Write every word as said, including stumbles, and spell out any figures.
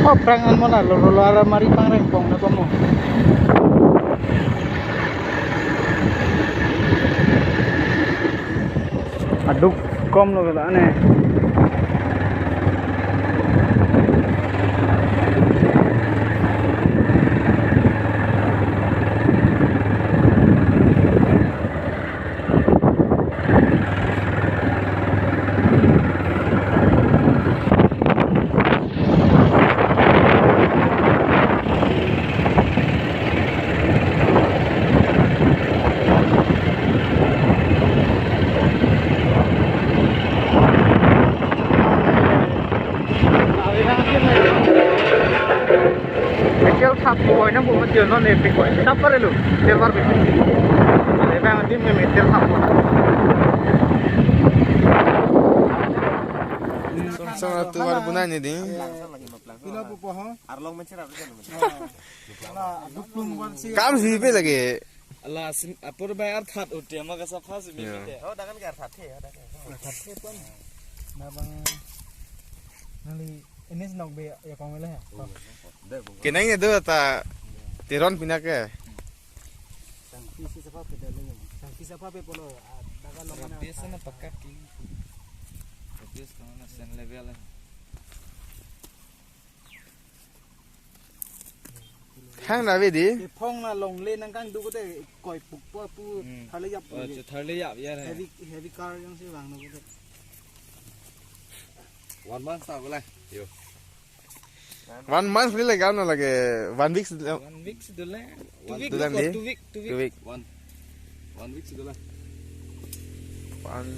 Aphrang an mona lo lo lo aramari pangreng pong na komo. Aduk kom lo la ne. Tel thap koi nang bu ma tel non ne pe koi. Thap pare lo. Tel var pe. Ale bang dim me tel thap koi. Song song tu var bunai ni di. Pila pu po ho? Arlong mencerap kan. Duplung wan si. Kam si pe lagi. Ala sim apor bai arthat uti ama ka sapha si Ya. Bibite. Oh, dangan ke arthat he, oh, dangan. Arthat he pon. Na bang nali ini senok be ya kong le. Kenang ya do ta Teron pina ke. Sangpi si sapha pe dale. Sangpi sapha pe polo, ah, daga long na. Biasa na pakat ki. Biasa kong na sen level. Hang na ve di. Ke phong na longle nang kangduk te koi puk po pu Hmm. Tharle yap Oh, pu. Chu tharle yap ya. Heavy, heavy car yang si vang no te. One month sa bolai. Yo. One month le gam na lage one week. One week si dole. Two One week, two week. Two week, two week. Two week. One. One week si dole. One.